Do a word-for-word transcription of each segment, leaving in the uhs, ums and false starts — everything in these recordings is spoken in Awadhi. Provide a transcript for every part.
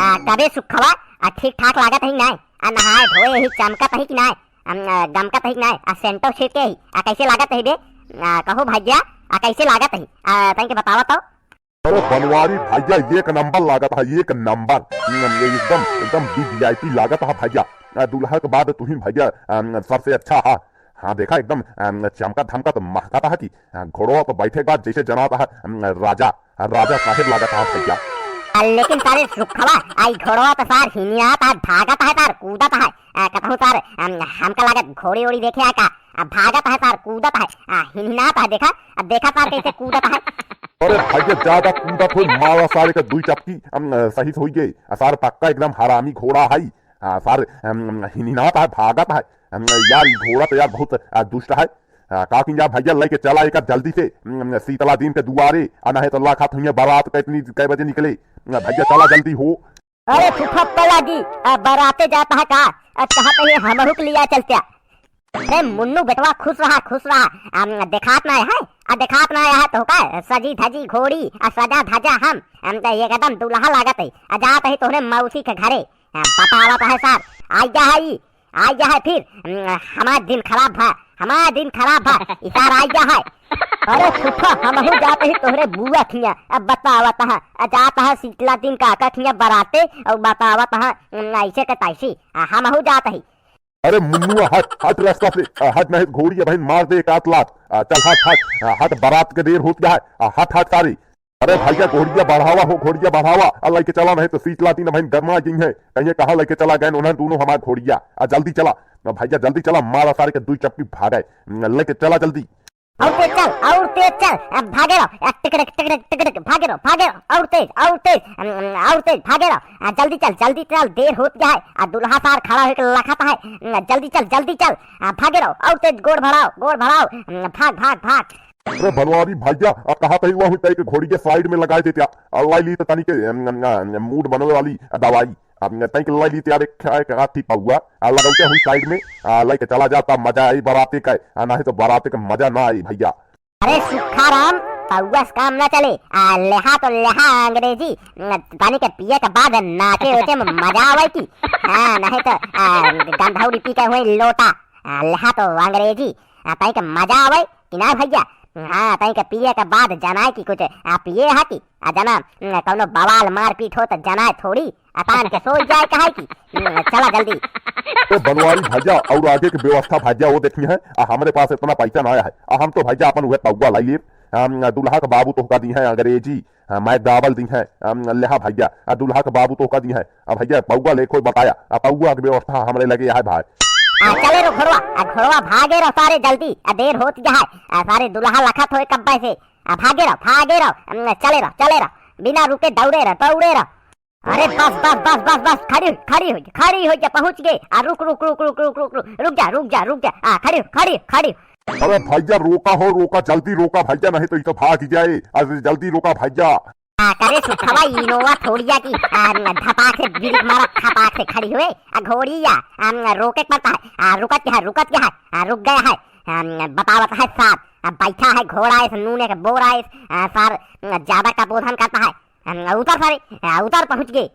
आ, कबे सुखवा, आ, ठीक ठाक लागत ही नाय? आ, नहाए धोए ही चमकत ही कि नाय? अम, आ, गमकत ही कि नाय? आ, सेंटो छिड़के ही? आ, कैसे लागत ही बे? आ, कहो भैया, आ, कैसे लागत ही? आ, तनिक बतावा तो। अरे बनवारी भैया, एक नंबर लागत है, एक नंबर। हम्म, एकदम, एकदम वीवीआईपी लागत है भैया। आ, दूल्हा के बाद तुही भैया, अम, सबसे अच्छा है। हाँ, देखा एकदम, अम, चमका धमका तो महकता है कि, आ, घोड़वा पर बैठे के बाद जैसे जनाता है, अम, राजा, राजा साहेब लागत है भैया। आ, लेकिन सारे सुखवा, आई घोड़वा तो सार हिनियात है, भागत है सार, कूदत है। आ, कतहूँ सार, अम, हमका लागत घोड़ी ओड़ी देखे है का? आ, भागत है सार, कूदत है, आ, हिनहिनात है, देखा, अब देखा सार कैसे कूदत है। अरे भैया, ज्यादा कूदत हो, मारा सारे के दुई चपकी, अम, सही से होई गए। आ, सार पक्का एकदम हरामी घोड़ा है। आ, सार, अम, हिनहिनात है, भागत है। अम, यार, ई घोड़ा तो यार बहुत, आ, दुष्ट है। आ, का किया भैया, लेके चला एक जल्दी से, अम, शीतला दीन के दुआरे, आ, नहीं तो लाखा थुइया बारात के इतनी कै बजे निकले। आ, भैया, चला जल्दी हो। अरे फूफा पलागी, आ, बराते जाता है का? आ, कहा तो ये हमहू के लिया चलत्या। अरे मुन्नू बेटवा, खुश रहा, खुश रहा। आ, देखात ना है, आ, देखात ना है तो का? सजी धजी घोड़ी, आ, सजा धजा हम, हम तो एकदम दुल्हा लागत है। आ, जात है तोहरे मौसी के घरे। आ, बतावत है सार, आ गया है ई, आ गया है फिर, हम्म, हमार दिन खराब भा, हमार दिन खराब भा, ई सार आ गया है। अरे फूफा, हमहू जात ही तोहरे बुआ खिया, अब बतावत है, आ जात है शीतला दिन काका खिया बराते, और बतावत है, हम्म, ऐसे के तैसी, आ, हमहू जात ही। अरे मुन्नुआ, हट, हट रास्ता से, आ, हट नहीं तो घोड़ी अबहिन मार दे एक आध लात। आ, चल हट, हट, आ, हट, बारात के देर होत गया है, आ, हट, हट सारी। अरे भैया, घोड़िया बढ़ावा हो, घोड़िया बढ़ावा। आ, लेके चला, नहीं तो शीतला दीन अबहिन गरमा गई है। कहिए कहाँ लेके चला गए उन्हें दोनों हमार घोड़िया। आ, जल्दी चला। आ, भैया, जल्दी चला, मारा सारे के दुई चपकी भागे। लेके चला जल्दी। और तेज चल, और तेज चल, आ, भागे रहो। आ, टिक टिक टिक टिक टिक टिक, भागे रहो, भागे रहो, और तेज, और तेज, अम, अम, और तेज, भागे रहो। आ, जल्दी चल, जल्दी चल, देर होत गया है। आ, दुल्हा सार खड़ा होके लखत है। अम, जल्दी चल, जल्दी चल, आ, भागे रहो, और तेज, गोड़ बढ़ाओ, गोड़ बढ़ाओ, अम, भाग, भाग, भाग। अरे बनवारी भैया, आ, कहा तही हुआ हुई तय के घोड़ी के साइड में लगाए देत्या। आ, लाई ली तो तनी के, अम, अम, अम, मूड बनवे वाली दवाई। अब तई के लाई ली तैयार एक, एक आठी पौआ, आ, लगौते हुई साइड में, आ, लेके चला जाता, मजा आई बाराती का, आ, नहीं तो बाराती का मजा ना आई भैया। अरे सुखाराम, पौआ से काम ना चले, आ, लेहा तो लेहा अंग्रेजी, न, तनी के पिए के बाद नाचे उचे में मजा आवे की, हाँ, नहीं तो, आ, गंधौरी पी के हुए लोटा, आ, लेहा तो अंग्रेजी, आ, तई के मजा आवे कि ना भैया? हाँ, तई के पिए के बाद जनाए कि कुछ, आ, पिए हा कि, आ, जना, न, कौनो बवाल मारपीट हो तो जनाए थोड़ी, अतान के सोच जाए कहाई की। हम्म, चला जल्दी। ए बनवारी भैया, और आगे के व्यवस्था भैया वो देखनी है, आ हमरे पास इतना पैसा ना आया है। आ हम तो भैया अपन उहे पौआ लाई लेब। हम दुल्हा के बाबू तोहका दी है अंग्रेजी, हाँ, मैं दावल दी है, हम लेहा भैया, आ दुल्हा के बाबू तोहका दी है। आ भैया पौआ ले कोई बताया, आ पौआ के व्यवस्था हमरे लगे है भाई। आ चले रो घोड़वा, आ घोड़वा भागे रो सारे जल्दी, आ देर होत गया है, आ सारे दुल्हा लखत होए कब्बे से, आ भागे रो, भागे रो, अम, चले रो, चले रो, बिना रुके दौड़े रो, दौड़े रो। अरे बस, बस, बस, बस, बस, खड़ी, खड़ी हो, खड़ी हो जा, पहुँच गए। आ, रुक, रुक, रुक, रुक, रुक, रुक, रुक, रुक जा, रुक जा, रुक जा। आ, खड़ी, खड़ी, खड़ी। अरे भैया, रोका हो, रोका, जल्दी रोका भैया, नहीं तो ये तो भाग ही जाए। अरे जल्दी रोका भैया। आ, करे सुखवा इनोवा थोड़िया की, आ, धपाक से ब्रेक मारा, खपाक से खड़ी हुए। आ, घोड़िया, आ, रोके के पड़ता है। आ, रुकत क्या है, रुकत क्या है? आ, रुक गया है। आ, बतावत है साथ। आ, बैठा है घोड़ा इस, नूने के बोरा इस, आ, सार, आ, ज्यादा का बोधन करता है। आ, उतर सारे, आ, उतर पहुँच गए।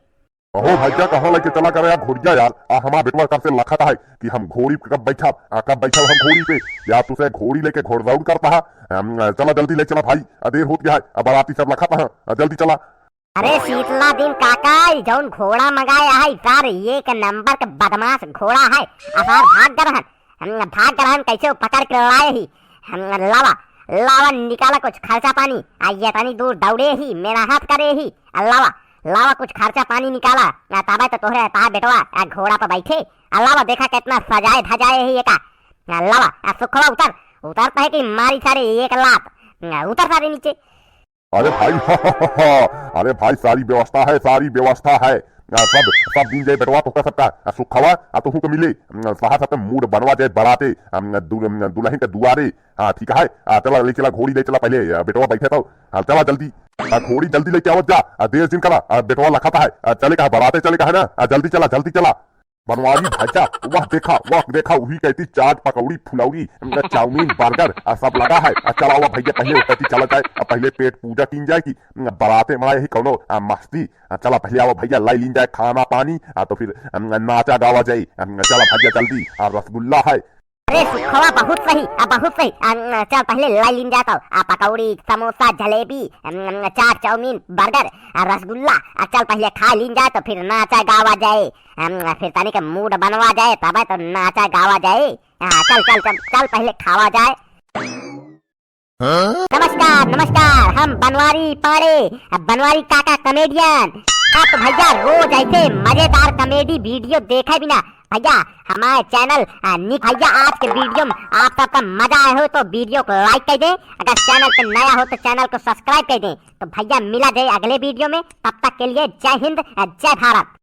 अहो भैया, कहाँ लेके चला करे यार घोड़िया यार? आ हमार बेटवा कब से लखत है कि हम घोड़ी पे कब बैठब, आ, कब बैठब हम घोड़ी पे? यार तुसे घोड़ी लेके घोड़दौड़ करता है। हम, आ, चला जल्दी ले चला भाई, आ, देर होत गया है, आ, बाराती सब लखत है, आ, जल्दी चला। अरे शीतला दिन काका, ई जौन घोड़ा मंगाए है, सार एक नंबर के बदमाश घोड़ा है। आ सार भाग गए रहन, हम भाग गए रहन, कैसे वो पकड़ के लाए ही। हम लावा, लावा निकाला कुछ खर्चा पानी, आ ये तनी दूर दौड़े ही, मेहनत करे ही, आ लावा, लावा कुछ खर्चा पानी निकाला, आ तबे तो तोहरे तार बेटवा आ घोड़ा पर बैठे, आ लावा देखा कितना सजाए धजाए ही एका, आ लावा, आ सुखवा उतर, उतर कहे कि मारी सारे एक लात, आ उतर सारे नीचे। अरे भाई, अरे भाई, सारी व्यवस्था है, सारी व्यवस्था है। आ, सब, सब दिन जाए बेटवा तोहका सबका, आ, सुखवा, आ, तोहू के मिले। आ, शहर सबके मूड बनवा जाए बराते, आ, दुल-, दुल्हन के दुआरे। हाँ, ठीक है। आ, चला, ले चला, घोड़ी ले चला पहले, आ, बेटवा बैठे तो। हाँ, चला जल्दी। आ, घोड़ी जल्दी लेके आवत जा। आ, देर जिन करा, आ, बेटवा लखत है। आ, चले कहा, बराते चले कहा ना। आ, जल्दी चला, जल्दी चला। बनवारी भैया, वह देखा, वह देखा, उही कहती चाट, पकौड़ी, फुलौरी, चाउमीन, बर्गर, आ, सब लगा है। आ, चला हुआ भैया, पहले वो कहती चला जाए, आ, पहले पेट पूजा कीन जाए कि बराते में आए ही कौनो, आ, मस्ती। आ, चला पहले आवा भैया, लाई लीन जाए खाना पानी, आ, तो फिर, अम, नाचा गावा जाए। अम, चला भैया जल्दी, आ, रसगुल्ला है। अरे सुखवा, बहुत सही, आ, बहुत सही। अम, चल पहले लाई लीन जाए तो, आ, पकौड़ी, समोसा, जलेबी, अम, चाट, चाउमीन, बर्गर, आ, रसगुल्ला, आ, चल पहले खा लीन जाए तो फिर नाचा गावा जाए। अम, फिर तनी के मूड बनवा जाए, तबे तो नाचा गावा जाए। हाँ, चल, चल, चल, चल, पहले खावा जाए। हाँ? नमस्कार, नमस्कार, हम बनवारी पांडे, बनवारी काका कॉमेडियन। आप भैया रोज ऐसे मजेदार कॉमेडी वीडियो देखे बिना भैया हमारे चैनल, आ, निक भैया, आज के वीडियो में आप सबका मजा आए हो तो वीडियो को लाइक कर दें, अगर चैनल पे नया हो तो चैनल को सब्सक्राइब कर दें। तो भैया मिला जाए अगले वीडियो में, तब तक के लिए जय हिंद, आ, जय भारत।